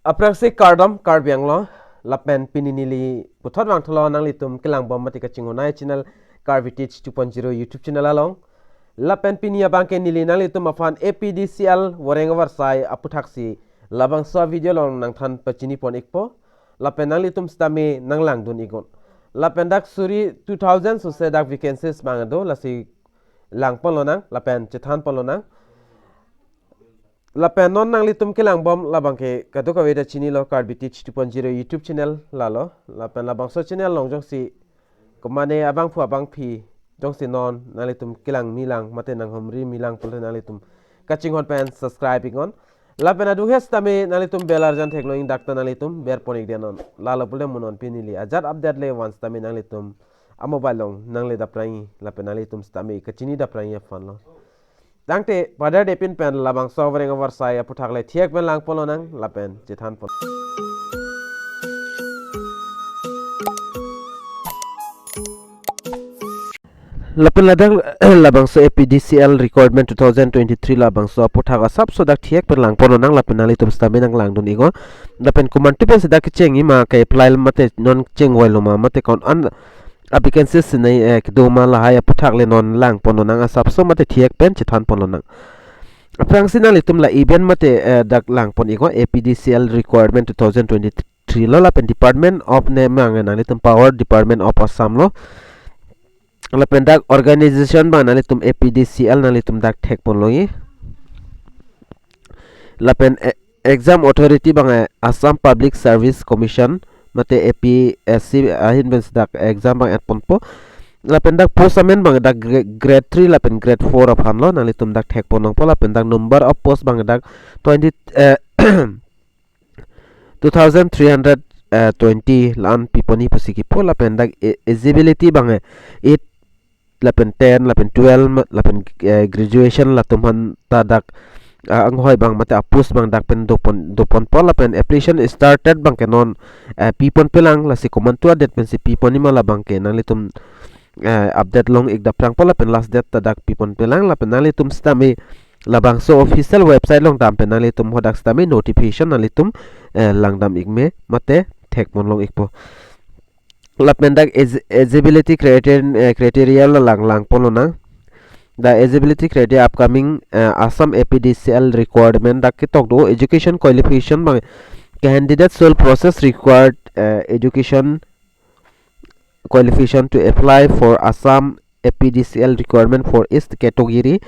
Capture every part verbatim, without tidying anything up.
Aphrangsi kardom Karbi Anglong, lapen pini neli puthot vangthulo nanglitum kelangbom mate kachinghon-ai channel Karbi Teach two point zero YouTube channel along. Lapen pini abangke neli nanglitum aphan A P D C L Voreng Avarsai aputhaksi labangso video along nangthan pachini pon ikpo. Lapen nanglitum sitame nanglangdun iknon. Lapen dak suri two thousand sose dak vacancies abang do, lasi lang ponlonang lapen chethan ponlonang. Lapen non nanglitum kelangbom labangke kadokave ta chinilo, Karbi Teach two point zero YouTube channel lalo. Lapen labangso channel along jongsi komane abangphu abangphi jongsi non nanglitum kelangmi lang mate nanghumrimi lang pulote nanglitum kachinghon pen subscribe iknon. Lapen adung he sitame nanglitum bell arjan theklong ik, dak ta nanglitum ber pon ik denon. Lalo pulote mo non pini neli ajat update le van sitame nanglitum amobile along nangle daprang ik, lapen nanglitum sitame kachini daprang ik aphanlo. Tangte padar depin pen labangso Voreng Avarsai aputhak le thek pen lang ponlonang lapen chethan pon. Lapen ladak labangso A P D C L recruitment two thousand twenty-three labangso aputhak asapso dak thek pen lang ponlonang lapen nanglitum sitame nanglangdun iknon. Lapen komantu pensi dak kechengji ma, ke-apply mate non chengvoilo ma mate ko-an a-vacancy sinai, eh, kedo ma, lahai aputhak le non lang ponlonang asapso mate thek pen chethan ponlonang. Aphrangsi nanglitum la event mate, eh, dak lang pon iknon, A P D C L recruitment two thousand twenty-three lo, lapen department of name abang nanglitum Power Department of Assam lo. Lapen dak organization abang nanglitum A P D C L nanglitum dak thek ponlongji. Lapen, eh, exam authority abang, eh, Assam Public Service Commission mate A P S C ahin pensi dak exam abang et ponpo. Lapen dak post amen abang dak gra-, grade three lapen grade four aphanlo, nanglitum dak thek pon nangpo. Lapen dak number of post abang dak twenty, eh, two thousand three hundred, eh, twenty la-an pi ponji pusi kipu. Lapen dak e-, eligibility abang, eh, eight lapen ten lapen twelve lapen, eh, graduation latum aphan ta dak, ah, anghoi abang mate a-post abang dak pen do pon, do ponpo. Lapen application started abangke non, eh, pi ponpe lang, lasi komantu a-date pensi pi ponji ma labangke nanglitum, eh, update long ik daprangpo, lapen last date ta dak pi ponpe lang. Lapen nanglitum sitame labangso official website along dam pen nanglitum hadak sitame notification nanglitum, eh, langdam ik me mate thek ponlong ikpo. Lapen dak ej-, eligibility criteria, eh, criteria la lang, lang ponlonang. The eligibility criteria upcoming, eh, Assam A P D C L requirement dak ketok do, education qualification abang candidate shall possess required, eh, education qualification to apply for Assam A P D C L requirement for each category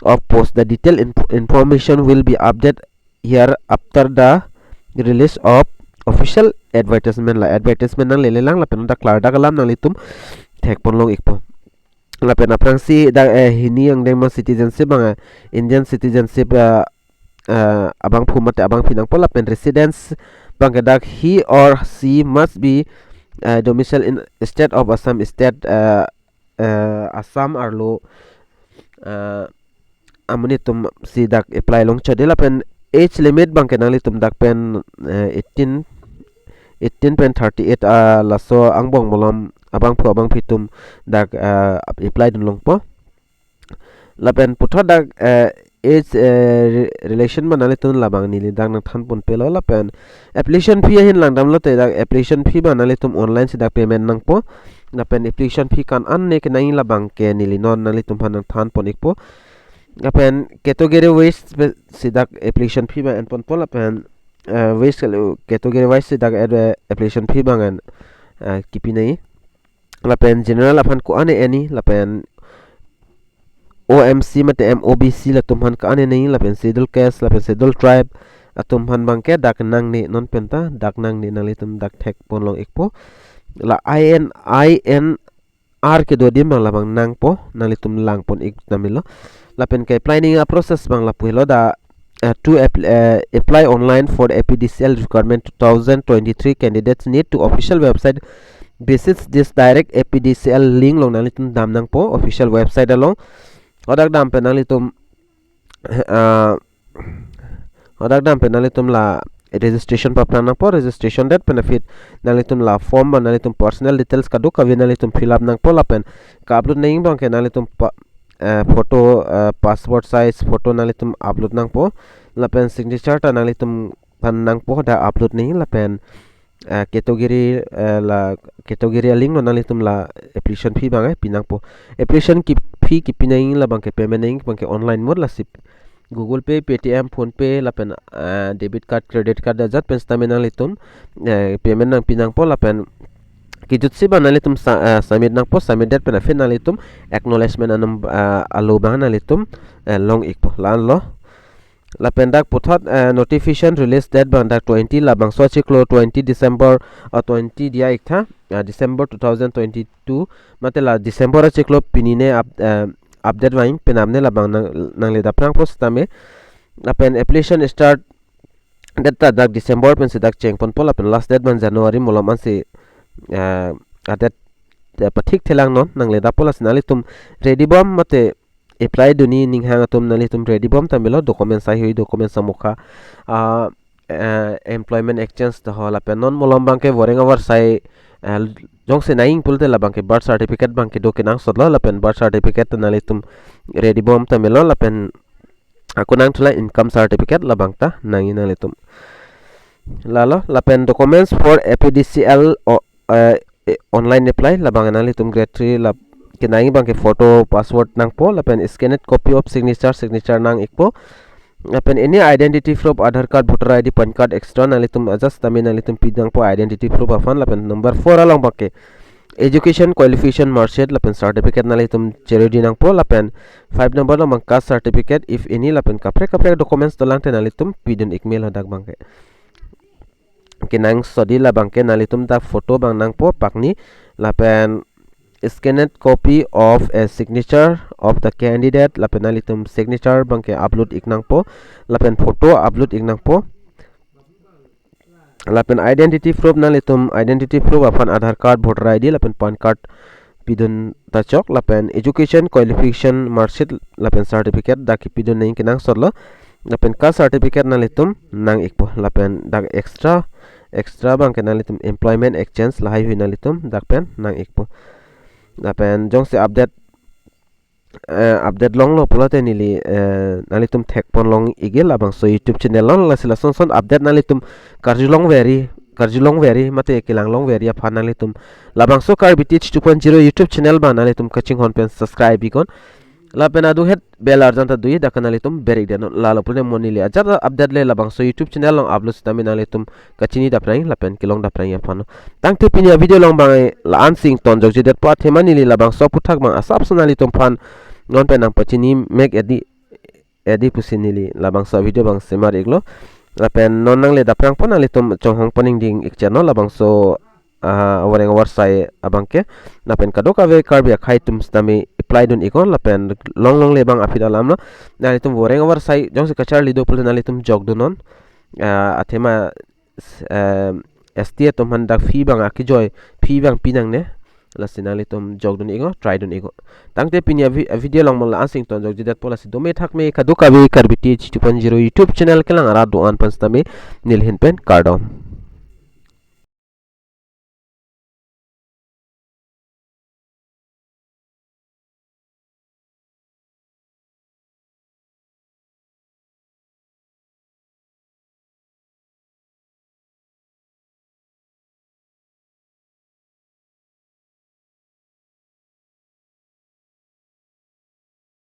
of post. The detailed inf-, information will be updated here after the release of official advertisement. La advertisement nanglele lang lapen dak klardak alam nanglitum thek ponlong ikpo. Lapen aphrangsi dak, eh, hini angdeng ma citizenship abang, eh, Indian citizenship, eh, eh, abangphu mate abangphi nangpo. Lapen residence abangke dak he or she must be, eh, domicile in state of Assam, state, eh, eh, Assam arlo, eh, amonit atum si dak apply long chode. Lapen age limit abangke nanglitum dak pen, eh, eighteen, eighteen pen thirty-eight, ah, laso angbong malom abangphu abangphi atum dak, ah, apply dun longpo. Lapen puthot dak, eh, age, eh, re-, relation abang nanglitum labang neli dak nangthan ponpelo. Lapen application fee ahin langdamlote dak application fee abang nanglitum online si dak payment nangpo. Lapen application fee ko-an ne kenangji labangke neli non nanglitum aphan nangthan pon ikpo. Lapen category wise pe-, si dak application fee abang en ponpo. Lapen, eh, wise kali, category wise si dak, eh, application fee abang en, eh, kipi nangji. Lapen general aphan ko-an ne enji, lapen O M C mate M O B C latum aphan ko-an ne nangji, lapen schedule caste lapen schedule tribe atum aphan abangke dak nangne, non penta dak nangne, nanglitum dak thek ponlong ikpo. La I N, I N R kedo adim abang labang nangpo, nanglitum lang pon ik damilo. Lapen ke-apply nangji a-process abang lapu helo da, uh, to app-, uh, apply online for the A P D C L requirement two thousand twenty-three. Candidates need to official website visit this direct A P D C L link along nanglitum dam nangpo, official website along. Hadak dam pen nanglitum, uh, hadak dam pen nanglitum la registration paphrang nangpo, registration date pen aphi nanglitum la form abang nanglitum personal details kadokave nanglitum fill up nangpo. Lapen ke-upload nangji abangke nanglitum pa-, eh, photo, eh, passport size photo nanglitum upload nangpo. Lapen signature ta nanglitum nangpo, dak upload nangji lapen, eh, category, eh, la category a-link lo, nanglitum la application fee abang, eh, pinangpo. Application ki fee kipi nangji labang ke payment nangji abang ke online mode, lasi Google Pay, Paytm, PhonePe lapen, eh, debit card, credit card ajat pen sitame nanglitum, eh, payment nangpi nangpo lapen kejutsi abang nanglitum sa-, eh, submit nangpo, submit det pen aphi nanglitum acknowledgement anum, eh, alo abang nanglitum, eh, long-ikpo, la-an lo. Lapen dak puthot, eh, notification release date abang dak twenty, labangso achiklo twenty December, ah, twenty diya-iktha, ah, December two thousand twenty-two, mate la December achiklo pini ne up-, eh, update vangji penap ne labang nang, nangle daphrangpo sitame. Lapen application start date ta dak December pensi dak chengponpo, lapen last date abang January malom ansi, eh, a-date, eh, pathik thelang non, nangle dappo, lasi nanglitum ready bom mate apply dunji ninghang atum nanglitum ready bom ta melo, document haihui, document amokha, ah, eh, employment exchange ta ho, lapen non malom abang ke voreng avarsai, eh, jongsi nangji pulote labang ke birth certificate abang kedo kenangsot lo, lapen birth certificate ta nanglitum ready bom ta melo, lapen ako nangthu la income certificate labang ta nangji nanglitum. Lalo, lapen documents for A P D C L o, eh, eh, online apply labang nanglitum grade three la kenangji abang ke photo, passport nangpo, lapen scanned copy of signature, signature nang-ikpo. Lapen any identity proof, Aadhaar card, voter I D, PAN card, extra nanglitum ajat sitame nanglitum pi nangpo identity proof aphan. Lapen number four along abang ke education qualification mark sheet lapen certificate nanglitum cherudi nangpo. Lapen five number along abang caste certificate if any, lapen kaprek kaprek documents dolang te nanglitum pidun-ik melo dak abang ke. Kenangsotji labang ke nanglitum dak photo abang nangpo pakni, lapen scanned copy of a signature of the candidate, lapen nanglitum signature abang ke upload-ik nangpo, lapen photo upload-ik nangpo. Lapen identity proof, nanglitum identity proof aphan Aadhaar card, voter I D lapen PAN card pidun ta chok, lapen education qualification mark sheet lapen certificate dak kipidun nangji kenangsot lo. Lapen caste certificate nanglitum nang-ikpo, lapen dak extra, extra abang ke nanglitum employment exchange lahaihui nanglitum dak pen nang-ikpo. Lapen jongsi update, eh, update longlo pulote neli, eh, nanglitum thekpon long-ikji labangso YouTube channel along, lasi lason son update nanglitum karjulongverji, karjulongverji mate kelanglongverji aphan nanglitum labangso Karbi Teach two point zero YouTube channel abang nanglitum kachinghon pen subscribe-iknon. Lapen adu het bell arjan ta doji, dak ke nanglitum ber-ik detnon, lalo pulote mo neli ajat update le labangso YouTube channel along upload sitame nanglitum kachini daphrang lapen kelong daphrang aphan. Tangte pini a-video along abang la-ansi ingtonjokji detpo, athema neli labangso aphuthak abang asapso nanglitum aphan non pen nangpachini mek-etji, etji pusi neli labangso video abang semar-iklo. Lapen non nangle daphrangpo nanglitum chonghong paningding-ik chetnon labangso, ah, voreng avarsai abang ke. Lapen kadokave Karbi akhei atum sitame apply dun-iknon, lapen longlongle abang aphi alam lo. Nanglitum voreng avarsai jongsi kacharli do pulote nanglitum jokdunnon. Ah, athema s-, em, S T atum aphan dak fee abang akejoi, fee abang pi nangne. Lasi nanglitum jokdun-iknon, try dun-iknon. Tangte pini a-vi-, a-video along mo la-ansi ingtonjokji detpo, lasi dome thakme kadokave Karbi Teach two point zero YouTube channel kelang arat do-an aphan sitame neli ahin pen kardom.